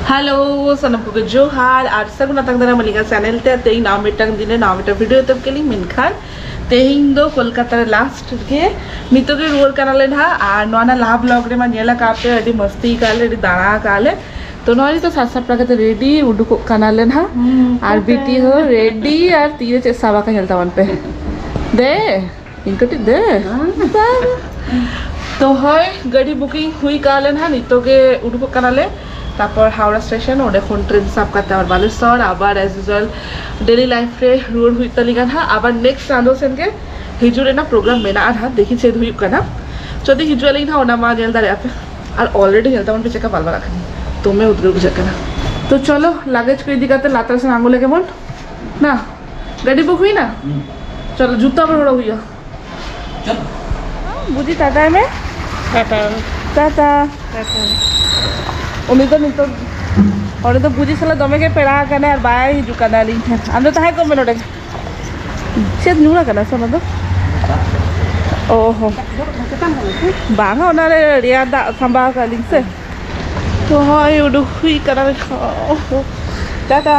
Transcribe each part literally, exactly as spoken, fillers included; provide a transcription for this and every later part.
Hello, ᱥᱟᱱᱟᱢ ᱠᱚᱜᱮ ᱡᱚᱦᱟᱨ ᱟᱨ ᱥᱟᱹᱜᱩᱱ ᱟᱛᱟᱝ ᱫᱟᱨᱟᱢ ᱟᱹᱞᱤᱧᱟᱜ ᱪᱮᱱᱮᱞ ᱛᱮ᱾ ᱛᱮᱦᱮᱧ ᱱᱟᱣᱟ ᱢᱤᱫᱴᱟᱝ ᱫᱤᱱ ᱨᱮ ᱱᱟᱣᱟ ᱢᱤᱫᱴᱟᱝ ᱵᱷᱤᱰᱤᱭᱳ ᱛᱮ ᱠᱮᱞᱤᱧ, ᱢᱮᱱᱠᱷᱟᱱ ᱛᱮᱦᱮᱧ ᱫᱚ ᱠᱳᱞᱠᱟᱛᱟ ᱨᱮ ᱞᱟᱥᱴ ᱜᱮ᱾ ᱱᱤᱛᱚᱜ ᱜᱮ ᱨᱩᱣᱟᱹᱲ ᱠᱟᱱᱟᱞᱮ ᱱᱟᱦᱟᱜ, ᱟᱨ ᱱᱚᱣᱟ ᱱᱟ ᱞᱟᱦᱟ ᱵᱞᱚᱜ ᱨᱮᱢᱟ ᱧᱮᱞ ᱟᱠᱟᱫ ᱯᱮ, ᱟᱹᱰᱤ ᱢᱟᱥᱛᱤ ᱟᱠᱟᱫ ᱞᱮ, ᱟᱹᱰᱤ ᱫᱟᱬᱟ ᱟᱠᱟᱫ ᱞᱮ᱾ ᱛᱚ ᱱᱚᱜᱼᱚᱭ ᱱᱤᱛᱚᱜ ᱥᱟᱡᱽ ᱥᱟᱯᱲᱟᱣ ᱠᱟᱛᱮ ᱨᱮᱰᱤ ᱩᱰᱩᱠᱚᱜ ᱠᱟᱱᱟᱞᱮ ᱱᱟᱦᱟᱜ, ᱦᱩᱸ, ᱟᱨ ᱴᱟᱴᱟ᱾ ᱵᱤᱴᱤ ᱦᱚᱸ ᱨᱮᱰᱤ, ᱟᱨ ᱛᱤᱨᱮ ᱪᱮᱫ ᱥᱟᱵ ᱟᱠᱟ ᱧᱮᱞ ᱛᱟᱵᱚᱱ ᱯᱮ᱾ ᱫᱮ, ᱤᱧ ᱠᱟᱹᱴᱤᱡ ᱫᱮ᱾ ᱦᱮᱸ᱾ ᱛᱚ ᱦᱳᱭ, ᱜᱟᱹᱰᱤ ᱵᱩᱠᱤᱝ ᱦᱩᱭ ᱠᱟᱜ ᱞᱮ ᱱᱟᱦᱟᱜ, ᱱᱤᱛᱚᱜ ᱜᱮ ᱩᱰᱩᱠᱚᱜ ᱠᱟᱱᱟᱞᱮ᱾ ᱛᱟᱨᱯᱚᱨ ᱦᱟᱣᱲᱟ ᱥᱴᱮᱥᱚᱱ, ᱚᱸᱰᱮ ᱠᱷᱚᱱ ᱴᱨᱮᱱ ᱥᱟᱵ ᱠᱟᱛᱮ ᱟᱵᱟᱨ ᱵᱟᱞᱮᱥᱚᱨ, ᱟᱵᱟᱨ as usual daily life ᱨᱮ ᱨᱩᱣᱟᱹᱲ ᱦᱩᱭᱩᱜ ᱛᱟᱞᱮ ᱠᱟᱱᱟ ᱱᱟᱦᱟᱜ᱾ ᱟᱵᱟᱨ ᱱᱮᱠᱥᱴ ᱪᱟᱸᱫᱳ ᱥᱮᱱ ᱜᱮ ᱦᱤᱡᱩᱜ ᱨᱮᱱᱟᱜ ᱯᱨᱳᱜᱨᱟᱢ ᱢᱮᱱᱟᱜᱼᱟ ᱱᱟᱦᱟᱜ, ᱫᱮᱠᱷᱤ ᱪᱮᱫ ᱦᱩᱭᱩᱜ ᱠᱟᱱᱟ᱾ ᱡᱩᱫᱤ ᱦᱤᱡᱩᱜ ᱟᱞᱤᱧ ᱱᱟᱦᱟᱜ, ᱚᱱᱟ ᱢᱟ ᱧᱮᱞ ᱫᱟᱲᱮᱭᱟᱜᱼᱟ ᱯᱮ᱾ ᱟᱨ ᱚᱞᱨᱮᱰᱤ ᱧᱮᱞ ᱛᱟᱵᱚᱱ ᱯᱮ ᱪᱮᱠᱟ ᱵᱟᱞᱵᱟᱞᱟᱜ ᱠᱟᱱᱟ, ᱫᱚᱢᱮ ᱩᱫᱽᱜᱟᱹᱨ ᱵᱩᱡᱷᱟᱹᱜ ᱠᱟᱱᱟ᱾ ᱛᱚ ᱪᱚᱞᱚ, ᱞᱟᱜᱮᱡᱽ ᱠᱚ ᱤᱫᱤ ᱠᱟᱛᱮ ᱞᱟᱛᱟᱨ ᱥᱮᱱ ᱟᱬᱜᱚ ᱞᱮᱜᱮ ᱵᱚᱱ ᱱᱟ᱾ ᱜᱟᱹᱰᱤ ᱵᱩᱠ ᱦᱩᱭᱱᱟ? ᱦᱩᱸ᱾ ᱪᱚᱞᱚ, ᱡᱩᱛᱟᱹ ᱟᱵᱟᱨ ᱦᱚᱨᱚᱜ ᱦᱩᱭᱩᱜᱼᱟ᱾ ᱪᱚᱞᱚ᱾ ᱵᱩᱡᱤ, ᱴᱟᱴᱟᱭ ᱢᱮ᱾ ᱴᱟᱴᱟ᱾ ᱴᱟᱴᱟ᱾ ᱴᱟᱴᱟ᱾ ᱩᱱᱤ ᱫᱚ ᱱᱤᱛᱚᱜ, ᱩᱱᱤ ᱫᱚ ᱵᱩᱡᱤ ᱥᱟᱞᱟᱜ ᱫᱚᱢᱮ ᱜᱮ ᱯᱮᱲᱟ ᱟᱠᱟᱱᱟᱭ ᱟᱨ ᱵᱟᱭ ᱦᱤᱡᱩᱜ ᱠᱟᱱᱟ ᱟᱹᱞᱤᱧ ᱴᱷᱮᱱ᱾ ᱟᱢ ᱫᱚ ᱛᱟᱦᱮᱸ ᱠᱚᱜ ᱢᱮ ᱱᱚᱰᱮ᱾ ᱪᱮᱫ ᱧᱩᱨ ᱟᱠᱟᱱᱟ ᱥᱮ ᱚᱱᱟ ᱫᱚ? ᱚ ᱦᱚᱸ᱾ ᱵᱟᱝᱟ, ᱚᱱᱟᱨᱮ ᱨᱮᱭᱟᱲ ᱫᱟᱜ ᱥᱟᱢᱵᱟᱣ ᱟᱠᱟᱫ ᱞᱤᱧ ᱥᱮ᱾ ᱛᱚ ᱦᱚᱸᱜᱼᱚᱭ ᱩᱰᱩᱠ ᱦᱩᱭ ᱠᱟᱱᱟ᱾ ᱴᱟᱴᱟ᱾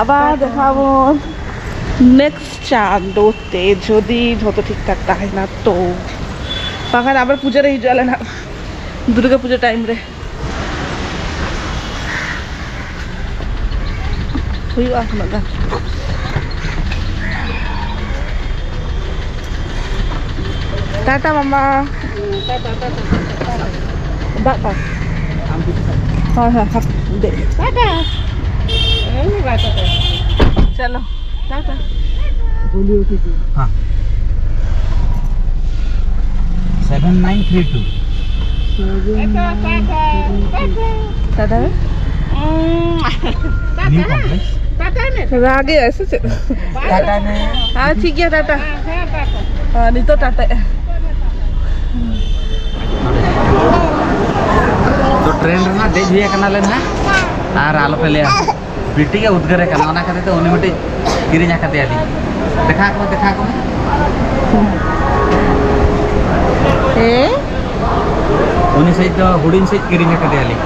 ᱟᱵᱟᱨ ᱫᱮᱠᱷᱟᱵᱚᱱ ᱱᱮᱠᱥᱴ ᱪᱟᱸᱫᱳ ᱛᱮ, ᱡᱩᱫᱤ ᱡᱷᱚᱛᱚ ᱴᱷᱤᱠ ᱴᱷᱟᱠ ᱛᱟᱦᱮᱱᱟ ᱛᱚ᱾ ᱵᱟᱝᱠᱷᱟᱱ ᱟᱵᱟᱨ ᱯᱩᱡᱟᱹ ᱨᱮ ᱦᱤᱡᱩᱜ ᱟᱞᱮ ᱱᱟᱦᱟᱜ, ᱫᱩᱨᱜᱟᱹ ᱯᱩᱡᱟᱹ ᱴᱟᱭᱤᱢ ᱨᱮ᱾ ᱦᱩᱭᱩᱜᱼᱟ ᱩᱱᱟᱹᱜ ᱜᱟᱱ᱾ ᱴᱟᱴᱟ ᱢᱟᱢᱟ᱾ ᱫᱟᱜ ᱫᱟᱜ᱾ ᱦᱳᱭ, ᱦᱳᱭ, ᱦᱟᱯ-, ᱫᱮᱡ᱾ ᱴᱟᱴᱟ᱾ ᱪᱚᱞᱚ, ᱴᱟᱴᱟ᱾ ᱦᱮᱸ᱾ Seven nine three two। Tata. New complex. ᱨᱟᱜᱮ ᱟᱭ ᱥᱮ ᱪᱮᱫ? ᱴᱟᱴᱟ ᱢᱮ। ᱦᱮᱸ, ᱴᱷᱤᱠ ᱜᱮᱭᱟ, ᱴᱟᱴᱟ। ᱦᱮᱸ, ᱱᱤᱛᱚᱜ ᱴᱟᱴᱟ। ᱛᱚ, ᱴᱨᱮᱱ ᱨᱮ ᱱᱟᱜ ᱫᱮᱡ ᱦᱩᱭ ᱟᱠᱟᱱᱟᱞᱮ ᱱᱟᱜ, ᱟᱨ ᱟᱞᱚᱯᱮ ᱞᱟᱹᱭᱟ, ᱵᱤᱴᱤ ᱜᱮ ᱩᱫᱽᱜᱟᱹᱨᱮ ᱠᱟᱱᱟ, ᱚᱱᱟ ᱠᱷᱟᱹᱛᱤᱨ ᱛᱮ ᱩᱱᱤ ᱢᱤᱫᱴᱤᱡ ᱠᱤᱨᱤᱧ ᱟᱠᱟᱫᱮᱭᱟᱞᱤᱧ᱾ ᱫᱮᱠᱷᱟ ᱟᱠᱚ ᱢᱮ, ᱫᱮᱠᱷᱟ ᱟᱠᱚ ᱢᱮ᱾ ᱦᱮᱸ? ᱩᱱᱤ ᱥᱮᱡ ᱫᱚ ᱦᱩᱰᱤᱧ ᱥᱮᱡ ᱠᱤᱨᱤᱧ ᱟᱠᱟᱫᱮᱭᱟᱞᱤᱧ᱾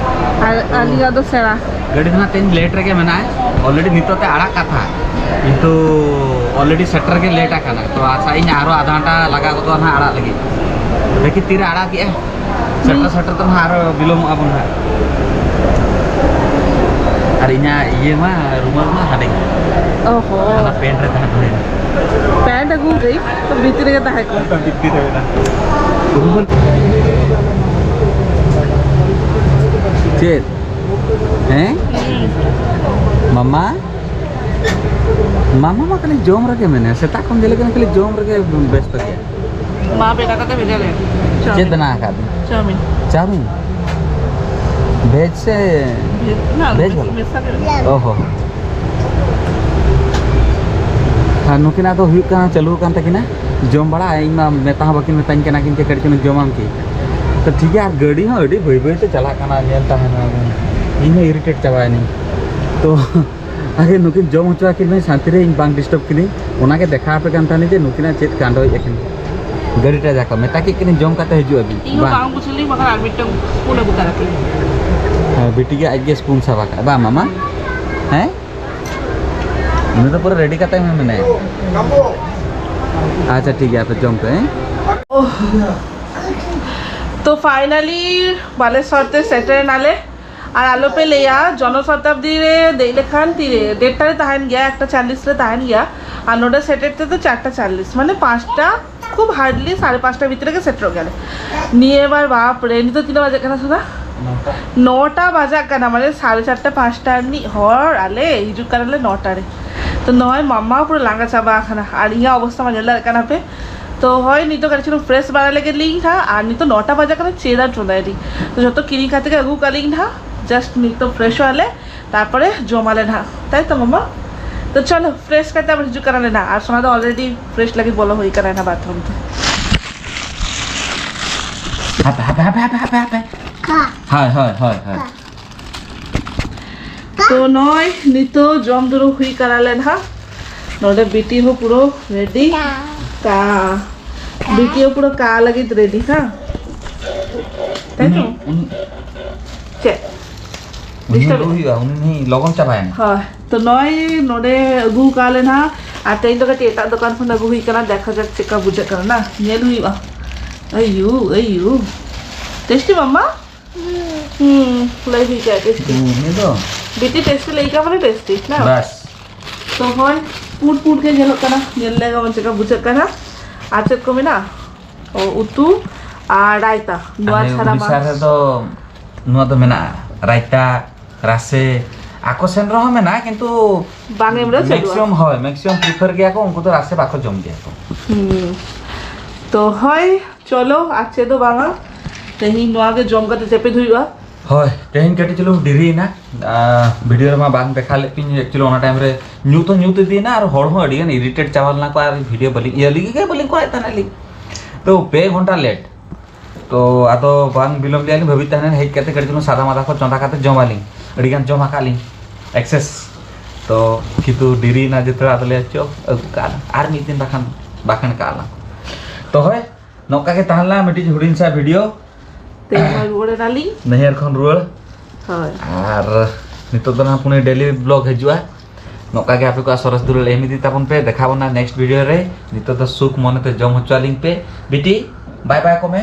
ᱟᱨ ᱟᱹᱞᱤᱧᱟᱜ ᱫᱚ ᱥᱮᱬᱟ᱾ ᱜᱟᱹᱰᱤ ᱫᱚ ᱱᱟᱜ ᱛᱮᱦᱮᱧ ᱞᱮᱴ ᱨᱮᱜᱮ ᱢᱮᱱᱟᱜᱼᱟ᱾ ᱚᱞᱨᱮᱰᱤ ᱱᱤᱛᱚᱜ ᱛᱮ ᱟᱲᱟᱜ ᱠᱟᱛᱷᱟ, ᱠᱤᱱᱛᱩ ᱚᱞᱨᱮᱰᱤ ᱥᱮᱴᱮᱨ ᱜᱮ ᱞᱮᱴ ᱟᱠᱟᱱᱟ᱾ ᱛᱚ ᱟᱪᱪᱷᱟ, ᱤᱧ ᱟᱨᱚ ᱟᱫᱷᱟ ᱜᱷᱚᱱᱴᱟ ᱞᱟᱜᱟᱣ ᱜᱚᱫᱚᱜᱼᱟ ᱱᱟᱜ ᱟᱲᱟᱜ ᱞᱟᱹᱜᱤᱫ᱾ ᱫᱮᱠᱷᱤ ᱛᱤᱨᱮ ᱟᱲᱟᱜ ᱮᱜᱼᱟ᱾ ᱥᱮᱴᱮᱨ ᱥᱮᱴᱮᱨ ᱛᱮ ᱱᱟᱜ ᱟᱨᱚ ᱵᱤᱞᱚᱢᱚᱜᱼᱟ ᱵᱚᱱ ᱱᱟᱜ᱾ ᱟᱨ ᱤᱧᱟᱹᱜ ᱤᱭᱟᱹ ᱢᱟ, ᱨᱩᱢᱟᱞ ᱢᱟ ᱦᱟᱸᱰᱮ ᱜᱮ᱾ ᱚᱦᱚ᱾ ᱚᱱᱟ ᱯᱮᱱᱴ ᱨᱮ ᱛᱟᱦᱮᱸ ᱠᱟᱱᱟ᱾ ᱯᱮᱱᱴ ᱟᱹᱜᱩ ᱜᱮ, ᱛᱚ ᱵᱷᱤᱛᱨᱤ ᱨᱮᱜᱮ ᱛᱟᱦᱮᱸ ᱠᱚᱜ᱾ ᱵᱷᱤᱛᱨᱤ ᱨᱮ ᱢᱮᱱᱟᱜᱼᱟ᱾ ᱨᱩᱢᱟᱞ᱾ ᱪᱮᱫ? ᱦᱮᱸ? ᱢᱟᱢᱟ? ᱢᱟᱢᱟ ᱢᱟ ᱠᱷᱟᱹᱞᱤ ᱡᱚᱢ ᱨᱮᱜᱮ ᱢᱮᱱᱟᱭᱟ, ᱥᱮᱛᱟᱜ ᱠᱷᱚᱱ ᱧᱮᱞᱮ ᱠᱟᱱᱟ ᱠᱷᱟᱹᱞᱤ ᱡᱚᱢ ᱨᱮᱜᱮ ᱵᱮᱥᱛᱚ ᱜᱮᱭᱟ᱾ ᱢᱟ ᱵᱮᱱᱟᱣ ᱠᱟᱛᱮ ᱵᱷᱮᱡᱟ ᱞᱮ᱾ ᱪᱮᱫ ᱪᱟᱣᱢᱤᱱ᱾ ᱵᱮᱱᱟᱣ ᱟᱠᱟᱫ ᱵᱤᱱ? ᱪᱟᱣᱢᱤᱱ᱾ ᱪᱟᱣᱢᱤᱱ? ᱵᱷᱮᱡᱽ ᱥᱮ ᱵᱷᱮᱡᱽ, ᱱᱟ, ᱵᱷᱮᱡᱽ ᱢᱮᱥ-, ᱵᱟᱞᱟ? ᱢᱮᱥᱟ ᱠᱟᱛᱮ᱾ ᱚᱦᱚ᱾ ᱟᱨ ᱱᱩᱠᱤᱱᱟᱜ ᱫᱚ ᱦᱩᱭᱩᱜ ᱠᱟᱱᱟ, ᱪᱟᱹᱞᱩ ᱟᱠᱟᱱ ᱛᱟᱹᱠᱤᱱᱟ ᱡᱚᱢ ᱵᱟᱲᱟ᱾ ᱤᱧ ᱢᱟ ᱢᱮᱛᱟ ᱦᱚᱸ ᱵᱟᱹᱠᱤᱱ ᱢᱮᱛᱟᱧ ᱠᱟᱱᱟ ᱠᱤᱱ ᱡᱮ ᱠᱟᱹᱴᱤᱡ ᱪᱩᱞᱩᱝ ᱡᱚᱢᱟᱢ ᱠᱤ᱾ ᱛᱚ ᱴᱷᱤᱠ ᱜᱮᱭᱟ, ᱟᱨ ᱜᱟᱹᱰᱤ ᱦᱚᱸ ᱟᱹᱰᱤ ᱵᱟᱹᱭ ᱵᱟᱹᱭ ᱛᱮ ᱪᱟᱞᱟᱜ ᱠᱟᱱᱟ, ᱧᱮᱞ ᱛᱟᱦᱮᱱ ᱢᱟ ᱵᱤᱱ᱾ ᱤᱧ ᱦᱚᱸ ᱤᱨᱤᱴᱮᱴ ᱪᱟᱵᱟᱭᱮᱱᱟᱹᱧ᱾ ᱛᱚ ᱟᱜᱮ ᱱᱩᱠᱤᱱ ᱡᱚᱢ ᱦᱚᱪᱚ ᱟᱹᱠᱤᱱ ᱢᱮ ᱥᱟᱱᱛᱤ ᱨᱮ, ᱤᱧ ᱵᱟᱝ ᱰᱤᱥᱴᱟᱵᱽ ᱠᱤᱱᱟᱹᱧ᱾ ᱚᱱᱟᱜᱮ ᱫᱮᱠᱷᱟᱣ ᱟᱯᱮ ᱠᱟᱱ ᱛᱟᱦᱮᱱᱤᱧ ᱡᱮ ᱱᱩᱠᱤᱱᱟᱜ ᱪᱮᱫ ᱠᱟᱸᱰᱚᱭᱮᱫ ᱟᱹᱠᱤᱱ᱾ ᱜᱟᱹᱰᱤ ᱴᱟᱡᱟ ᱠᱚ ᱢᱮᱛᱟ ᱠᱮᱫ ᱠᱤᱱᱟᱹᱧ ᱡᱚᱢ ᱠᱟᱛᱮ ᱦᱤᱡᱩᱜ ᱟᱹᱵᱤᱱ᱾ ᱤᱧ ᱦᱚᱸ ᱵᱟᱝ᱾ ᱵᱟᱝ ᱵᱩᱡᱷᱟᱹᱣ ᱞᱤᱧ, ᱵᱟᱠᱷᱟᱱ ᱟᱨ ᱢᱤᱫᱴᱟᱝ ᱥᱯᱩᱱ ᱟᱹᱜᱩ ᱛᱟᱨᱟ ᱠᱤᱱ᱾ ᱦᱮᱸ, ᱵᱤᱴᱤ ᱜᱮ ᱟᱡ ᱜᱮ ᱥᱯᱩᱱ ᱥᱟᱵ ᱟᱠᱟᱫ᱾ ᱵᱟᱝ ᱢᱟᱢᱟ? ᱦᱮᱸ? ᱩᱱᱤ ᱫᱚ ᱯᱩᱨᱟᱹ ᱨᱮᱰᱤ ᱠᱟᱛᱮ ᱢᱮᱱᱟᱭᱟ᱾ ᱟᱪᱪᱷᱟ, ᱴᱷᱤᱠ ᱜᱮᱭᱟ, ᱟᱯᱮ ᱡᱚᱢ ᱯᱮ, ᱦᱮᱸ? ᱛᱚ ᱯᱷᱟᱭᱱᱟᱞᱤ ᱵᱟᱞᱮᱥᱚᱨ ᱛᱮ ᱥᱮᱴᱮᱨ ᱮᱱᱟᱞᱮ᱾ ᱟᱨ ᱟᱞᱚᱯᱮ ᱞᱟᱹᱭᱟ, ᱡᱚᱱᱚᱥᱚᱛᱟᱵᱫᱤ ᱨᱮ ᱫᱮᱡ ᱞᱮᱠᱷᱟᱱ ᱛᱤᱨᱮ ᱰᱮᱲᱴᱟ ᱨᱮ ᱛᱟᱦᱮᱱ ᱜᱮᱭᱟ, ᱮᱠᱴᱟ ᱪᱟᱞᱞᱤᱥ ᱨᱮ ᱛᱟᱦᱮᱱ ᱜᱮᱭᱟ᱾ ᱟᱨ ᱱᱚᱰᱮ ᱥᱮᱴᱮᱨ ᱛᱮᱫᱚ ᱪᱟᱨᱴᱟ ᱪᱟᱞᱞᱤᱥ, ᱢᱟᱱᱮ ᱯᱟᱸᱪᱴᱟ, ᱠᱷᱩᱵ ᱦᱟᱨᱰᱞᱤ ᱥᱟᱲᱮ ᱯᱟᱸᱪᱴᱟ ᱵᱷᱤᱛᱨᱤ ᱨᱮᱜᱮ ᱥᱮᱴᱮᱨᱚᱜ ᱜᱮᱭᱟᱞᱮ᱾ ᱱᱤᱭᱟᱹ ᱵᱟᱨ, ᱵᱟᱯ ᱨᱮ, ᱱᱤᱛᱚᱜ ᱛᱤᱱᱟᱹᱜ ᱵᱟᱡᱟᱜ ᱠᱟᱱᱟ ᱥᱳᱱᱟ? ᱱᱚᱴᱟ᱾ ᱱᱚᱴᱟ ᱵᱟᱡᱟᱜ ᱠᱟᱱᱟ, ᱢᱟᱱᱮ ᱥᱟᱲᱮ ᱪᱟᱨᱴᱟ ᱯᱟᱸᱪᱴᱟ ᱨᱤᱱᱤᱡ ᱦᱚᱲ ᱟᱞᱮ ᱦᱤᱡᱩᱜ ᱠᱟᱱᱟᱞᱮ ᱱᱚᱴᱟ ᱨᱮ᱾ ᱛᱚ ᱱᱚᱜᱼᱚᱭ ᱢᱟᱢᱟ ᱯᱩᱨᱟᱹ ᱞᱟᱸᱜᱟ ᱪᱟᱵᱟ ᱟᱠᱟᱱᱟ, ᱟᱨ ᱤᱧᱟᱹᱜ ᱚᱵᱚᱥᱛᱟ ᱢᱟ ᱧᱮᱞ ᱫᱟᱲᱮᱭᱟᱜ ᱠᱟᱱᱟ ᱯᱮ᱾ ᱛᱚ ᱦᱳᱭ, ᱱᱤᱛᱚᱜ ᱠᱟᱹᱴᱤᱡ ᱪᱩᱞᱩᱝ ᱯᱷᱨᱮᱥ ᱵᱟᱲᱟ ᱞᱮᱜᱮ ᱞᱤᱧ ᱦᱟᱸᱜ, ᱟᱨ ᱱᱤᱛᱚᱜ ᱱᱚᱴᱟ ᱵᱟᱡᱟᱜ ᱠᱟᱱᱟ, ᱪᱮᱫ ᱟᱨ ᱪᱚᱸᱫᱟᱭᱟᱞᱤᱧ᱾ ᱛᱚ ᱡᱚᱛᱚ ᱠᱤᱨᱤᱧ ᱠᱟᱛᱮ ᱜᱮ ᱟᱹᱜᱩ ᱠᱟᱜ ᱞᱤᱧ ᱦᱟᱸᱜ, ᱡᱟᱥᱴ ᱱᱤᱛᱚᱜ ᱯᱷᱨᱮᱥᱚᱜ ᱟᱞᱮ, ᱛᱟᱨᱯᱚᱨᱮ ᱡᱚᱢᱟᱞᱮ ᱱᱟᱦᱟᱜ, ᱛᱟᱭ ᱛᱚ ᱢᱟᱢᱟ? ᱛᱚ ᱪᱚᱞᱚ, ᱯᱷᱨᱮᱥ ᱠᱟᱛᱮ ᱟᱵᱟᱨ ᱦᱤᱡᱩᱜ ᱠᱟᱱᱟᱞᱮ ᱱᱟᱦᱟᱜ᱾ ᱟᱨ ᱥᱳᱱᱟ ᱫᱚ ᱚᱞᱨᱮᱰᱤ ᱯᱷᱨᱮᱥ ᱞᱟᱹᱜᱤᱫ ᱵᱚᱞᱚ ᱦᱩᱭ ᱠᱟᱱᱟ ᱱᱟᱦᱟᱜ ᱵᱟᱛᱷᱨᱩᱢ ᱛᱮ᱾ ᱦᱟᱯᱮ, ᱦᱟᱯᱮ, ᱦᱟᱯᱮ, ᱦᱟᱯᱮ, ᱦᱟᱯᱮ, ᱦᱟᱯᱮ᱾ ᱦᱳᱭ, ᱦᱳᱭ, ᱦᱳᱭ, ᱦᱳᱭ᱾ ᱛᱚ ᱱᱚᱜᱼᱚᱭ ᱱᱤᱛᱚᱜ ᱡᱚᱢ ᱫᱩᱲᱩᱵ ᱦᱩᱭ ᱠᱟᱱᱟᱞᱮ ᱱᱟᱦᱟᱜ᱾ ᱱᱚᱰᱮ ᱵᱤᱴᱤ ᱦᱚᱸ ᱯᱩᱨᱟᱹ ᱨᱮᱰᱤ᱾ ᱠᱟ᱾ ᱵᱤᱴᱤ ᱦᱚᱸ ᱯᱩᱨᱟᱹ ᱠᱟ ᱞᱟᱹᱜᱤᱫ ᱨᱮᱰᱤ, ᱦᱮᱸ? ᱛᱟᱭ ᱛᱚ? ᱩᱱ, ᱩᱱ ᱪᱮᱫ? ᱩᱱᱤ ᱦᱚᱸ ᱞᱩ ᱦᱩᱭᱩᱜᱼᱟ, ᱩᱱᱤ ᱦᱚᱸ ᱞᱚᱜᱚᱱ ᱪᱟᱵᱟᱭᱮᱱᱟ᱾ ᱦᱳᱭ, ᱛᱚ ᱱᱚᱜᱼᱚᱭ ᱱᱚᱰᱮ ᱟᱹᱜᱩ ᱟᱠᱟᱫ ᱞᱮ ᱱᱟᱦᱟᱜ, ᱟᱨ ᱛᱮᱦᱮᱧ ᱫᱚ ᱠᱟᱹᱴᱤᱡ ᱮᱴᱟᱜ ᱫᱚᱠᱟᱱ ᱠᱷᱚᱱ ᱟᱹᱜᱩ ᱦᱩᱭ ᱠᱟᱱᱟ, ᱫᱮᱠᱷᱟ ᱡᱟᱠ ᱪᱮᱫᱠᱟ ᱵᱩᱡᱷᱟᱹᱜ ᱠᱟᱱᱟ ᱱᱟ, ᱧᱮᱞ ᱦᱩᱭᱩᱜᱼᱟ᱾ ᱟᱭᱩ, ᱟᱭᱩ, ᱴᱮᱥᱴᱤ ᱢᱟᱢᱟ? ᱦᱩᱸ, ᱞᱟᱹᱭ ᱦᱩᱭ ᱠᱟᱜ ᱴᱮᱥᱴᱤ᱾ ᱦᱩᱸ, ᱩᱱᱤ ᱫᱚ ᱵᱤᱴᱤ ᱴᱮᱥᱴᱤ ᱞᱟᱹᱭ ᱠᱟᱜ ᱢᱟᱱᱮ ᱴᱮᱥᱴᱤ, ᱱᱟ? ᱵᱟᱥ᱾ ᱛᱚ ᱦᱳᱭ, ᱯᱩᱸᱰ ᱯᱩᱸᱰ ᱜᱮ ᱧᱮᱞᱚᱜ ᱠᱟᱱᱟ, ᱧᱮᱞ ᱞᱮᱜᱮ ᱵᱚᱱ ᱪᱮᱫᱠᱟ ᱵᱩᱡᱷᱟᱹᱜ ᱠᱟᱱᱟ᱾ ᱟᱨ ᱪᱮᱫ ᱠᱚ ᱢᱮᱱᱟᱜᱼᱟ? ᱚ, ᱩᱛᱩ ᱟᱨ ᱨᱟᱭᱛᱟ, ᱱᱚᱣᱟ ᱟᱞᱮ ᱪᱷᱟᱲᱟ ᱢᱟ᱾ ᱩᱲᱤᱥᱥᱟ ᱨᱮᱫᱚ ᱱᱚᱣᱟ ᱫᱚ ᱢᱮᱱᱟᱜᱼᱟ, ᱨᱟᱭᱛᱟ, ᱨᱟᱥᱮ᱾ ᱟᱠᱚ ᱥᱮᱱ ᱨᱮᱦᱚᱸ ᱢᱮᱱᱟᱜᱼᱟ, ᱠᱤᱱᱛᱩ ᱵᱟᱝ ᱮᱢ ᱨᱮᱦᱚᱸ ᱪᱟᱹᱞᱩᱜᱼᱟ᱾ ᱢᱮᱠᱥᱤᱢᱟᱢ, ᱦᱳᱭ, ᱢᱮᱠᱥᱤᱢᱟᱢ ᱯᱨᱤᱯᱷᱟᱨ ᱜᱮᱭᱟ ᱠᱚ, ᱩᱱᱠᱩ ᱫᱚ ᱨᱟᱥᱮ ᱵᱟᱠᱚ ᱡᱚᱢ ᱜᱮᱭᱟ ᱠᱚ᱾ ᱦᱩᱸ᱾ ᱛᱚ ᱦᱳᱭ, ᱪᱚᱞᱚ, ᱟᱨ ᱪᱮᱫ ᱫᱚ ᱵᱟᱝᱟ, ᱛᱮᱦᱮᱧ ᱱᱚᱣᱟ ᱜᱮ ᱡᱚᱢ ᱠᱟᱛᱮ ᱡᱟᱹᱯᱤᱫ ᱦᱩᱭᱩᱜᱼᱟ᱾ ᱦᱳᱭ, ᱛᱮᱦᱮᱧ ᱠᱟᱹᱴᱤᱡ ᱪᱩᱞᱩᱝ ᱰᱮᱨᱤᱭᱮᱱᱟ᱾ ᱟᱨ ᱵᱷᱤᱰᱤᱭᱳ ᱨᱮᱢᱟ ᱵᱟᱝ ᱫᱮᱠᱷᱟᱣ ᱞᱮᱫ ᱯᱤᱧ, actually ᱚᱱᱟ ᱴᱟᱭᱤᱢ ᱨᱮ ᱧᱩᱛ ᱦᱚᱸ ᱧᱩᱛ ᱤᱫᱤᱭᱮᱱᱟ ᱟᱨ ᱦᱚᱲ ᱦᱚᱸ ᱟᱹᱰᱤ ᱜᱟᱱ ᱤᱨᱤᱴᱮᱴ ᱪᱟᱵᱟ ᱞᱮᱱᱟ ᱠᱚ, ᱟᱨ ᱵᱷᱤᱰᱤᱭᱳ ᱵᱟᱹᱞᱤᱧ ᱤᱭᱟᱹ ᱞᱟᱹᱜᱤᱫ ᱜᱮ ᱵᱟᱹᱞᱤᱧ ᱠᱚᱨᱟᱣᱮᱫ ᱛᱟᱦᱮᱱᱟ ᱟᱹᱞᱤᱧ᱾ ᱛᱚ ᱯᱮ ᱜᱷᱚᱱᱴᱟ ᱞᱮᱴ᱾ ᱛᱚ ᱟᱫᱚ ᱵᱟᱝ ᱵᱤᱞᱚᱢ ᱞᱮᱭᱟ ᱞᱤᱧ, ᱵᱷᱟᱹᱵᱤᱛ ᱛᱟᱦᱮᱱᱟ ᱦᱮᱡ ᱠᱟᱛᱮ ᱠᱟᱹᱴᱤᱡ ᱪᱩᱞᱩᱝ ᱥᱟᱫᱟ ᱢᱟᱫᱟ ᱠᱚ ᱪᱚᱸᱫᱟ ᱠᱟᱛᱮ ᱡᱚᱢᱟᱞᱤᱧ, ᱟᱹᱰᱤ ᱜᱟᱱ ᱡᱚᱢ ᱟᱠᱟᱫ ᱞᱤᱧ ᱮᱠᱥᱮᱥ᱾ ᱛᱚ ᱠᱤᱱᱛᱩ ᱰᱮᱨᱤᱭᱮᱱᱟ ᱡᱮ ᱛᱷᱚᱲᱟ, ᱟᱫᱚ ᱞᱮ ᱪᱚ ᱟᱹᱜᱩ ᱠᱟᱜᱼᱟ ᱟᱨ ᱢᱤᱫ ᱫᱤᱱ ᱵᱟᱠᱷᱟᱱ ᱵᱟᱠᱷᱟᱱ ᱠᱟᱜᱼᱟ ᱞᱟᱝ᱾ ᱛᱚ ᱦᱳᱭ, ᱱᱚᱝᱠᱟ ᱜᱮ ᱛᱟᱦᱮᱸ ᱞᱮᱱᱟ ᱢᱤᱫᱴᱤᱡ ᱦᱩᱰᱤᱧ ᱥᱟ ᱵᱷᱤᱰᱤᱭᱳ᱾ ᱛᱮᱦᱮᱧ ᱢᱟ ᱨᱩᱣᱟᱹᱲ ᱮᱱᱟᱞᱤᱧ᱾ ᱱᱟᱹᱭᱦᱟᱹᱨ ᱠᱷᱚᱱ ᱨᱩᱣᱟᱹᱲ᱾ ᱦᱳᱭ᱾ ᱟᱨ ᱱᱤᱛᱚᱜ ᱫᱚ ᱱᱟᱦᱟᱜ ᱯᱩᱱᱮ ᱰᱮᱞᱤ ᱵᱞᱚᱜ ᱦᱤᱡᱩᱜᱼᱟ᱾ ᱱᱚᱝᱠᱟ ᱜᱮ ᱟᱯᱮ ᱠᱚᱣᱟᱜ ᱥᱚᱨᱮᱥ ᱫᱩᱞᱟᱹᱲ ᱮᱢ ᱤᱫᱤ ᱛᱟᱵᱚᱱ ᱯᱮ᱾ ᱫᱮᱠᱷᱟ ᱵᱚᱱᱟ ᱱᱮᱠᱥᱴ ᱵᱷᱤᱰᱤᱭᱳ ᱨᱮ᱾ ᱱᱤᱛᱚᱜ ᱫᱚ ᱥᱩᱠ ᱢᱚᱱᱮ ᱛᱮ ᱡᱚᱢ ᱦᱚᱪᱚ ᱟᱹᱞᱤᱧ ᱯᱮ᱾ ᱵᱤᱴᱤ, ᱵᱟᱭ ᱵᱟᱭ ᱠᱚ ᱢᱮ᱾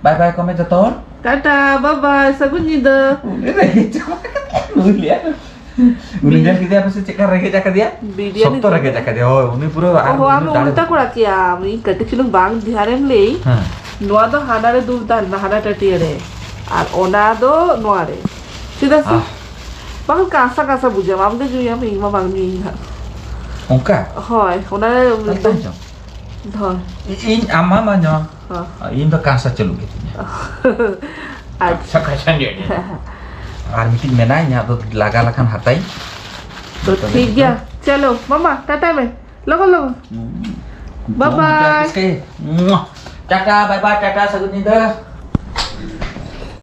ᱵᱟᱭ ᱵᱟᱭ ᱠᱚ ᱢᱮ ᱡᱚᱛᱚ ᱦᱚᱲ᱾ ᱴᱟᱴᱟ, ᱵᱟᱭ ᱵᱟᱭ, ᱥᱟᱹᱜᱩᱱ ᱧᱤᱫᱟᱹ᱾ ᱩᱱᱤ ᱨᱮᱸᱜᱮᱡ ᱪᱟᱵᱟ ᱠᱟᱫᱮᱭᱟ, ᱱᱩᱭ ᱞᱟᱹᱭᱟ᱾ ᱩᱱᱤ ᱧᱮᱞ ᱠᱮᱫᱮᱭᱟ ᱯᱮ ᱥᱮ ᱪᱮᱫᱠᱟ ᱨᱮᱸᱜᱮᱡ ᱟᱠᱟᱫᱮᱭᱟ? ᱵᱤᱨᱭᱟᱱᱤ ᱥᱚᱠᱛᱚ ᱡᱚᱢ᱾ ᱨᱮᱸᱜᱮᱡ ᱟᱠᱟᱫᱮᱭᱟ, ᱦᱳᱭ, ᱩᱱᱤ ᱯᱩᱨᱟᱹ ᱟᱨ ᱚᱦᱚ, ᱩᱱᱤ ᱟᱢ ᱫᱟᱲᱮ ᱩᱞᱴᱟ ᱠᱚᱲᱟ ᱠᱮᱭᱟᱢ, ᱤᱧ ᱠᱟᱹᱴᱤᱡ ᱪᱩᱞᱩᱝ ᱵᱟᱝ ᱫᱷᱮᱭᱟᱱᱮᱢ ᱞᱟᱹᱭ᱾ ᱦᱮᱸ᱾ ᱱᱚᱣᱟ ᱫᱚ ᱦᱟᱱᱟ ᱨᱮ ᱫᱩᱞ ᱛᱟᱦᱮᱱ ᱢᱮ, ᱦᱟᱱᱟ ᱴᱟᱹᱴᱤᱭᱟᱹ ᱨᱮ, ᱟᱨ ᱚᱱᱟ ᱫᱚ ᱱᱚᱣᱟ ᱨᱮ᱾ ᱪᱮᱫᱟᱜ ᱥᱮ? ᱟᱦ᱾ ᱵᱟᱝᱠᱷᱟᱱ ᱠᱟᱸᱥᱟ ᱠᱟᱸᱥᱟ ᱵᱩᱡᱷᱟᱹᱣ, ᱟᱢ ᱜᱮ ᱧᱩᱭᱟᱢ, ᱤᱧ ᱢᱟ ᱵᱟᱝ ᱧᱩᱭᱤᱧ ᱦᱟᱸᱜ᱾ ᱚᱱᱠᱟ? ᱦᱳᱭ, ᱚᱱᱟ ᱨᱮ ᱛᱟᱦᱞᱮ ᱵᱟᱝ ᱪᱚᱝ? ᱦᱳᱭ᱾ ᱤ-, ᱤᱧ ᱟᱢ ᱢᱟ ᱵᱟᱝ ᱧᱚᱜ᱾ ᱦᱚᱸ᱾ ᱤᱧ ᱫᱚ ᱠᱟᱸᱥᱟ ᱪᱟᱹᱞᱩ ᱜᱮᱛᱤᱧᱟ᱾ ᱟᱪᱪᱷᱟ᱾ ᱠᱟᱸᱥᱟ, ᱠᱟᱸᱥᱟ ᱧᱚᱜ ᱜᱮ᱾ ᱟᱨ ᱢᱤᱫᱴᱤᱡ ᱢᱮᱱᱟᱜᱼᱟ, ᱤᱧᱟᱹᱜ ᱫᱚ ᱞᱟᱜᱟ ᱞᱮᱠᱷᱟᱱ ᱦᱟᱛᱟᱭ᱾ ᱛᱚ ᱴᱷᱤᱠ ᱜᱮᱭᱟ, ᱪᱚᱞᱚ ᱢᱟᱢᱟ, ᱴᱟᱴᱟ ᱢᱮ, ᱞᱚᱜᱚᱱ ᱞᱚᱜᱚᱱ᱾ ᱦᱩᱸ᱾ ᱵᱟᱭ ᱵᱟᱭ᱾ ᱡᱚᱢ ᱦᱚᱪᱚ ᱯᱮᱥᱮ᱾ ᱢᱩᱟ᱾ ᱴᱟᱴᱟ, ᱵᱟᱭ ᱵᱟᱭ, ᱴᱟᱴᱟ, ᱥᱟᱹᱜᱩᱱ ᱧᱤᱫᱟᱹ᱾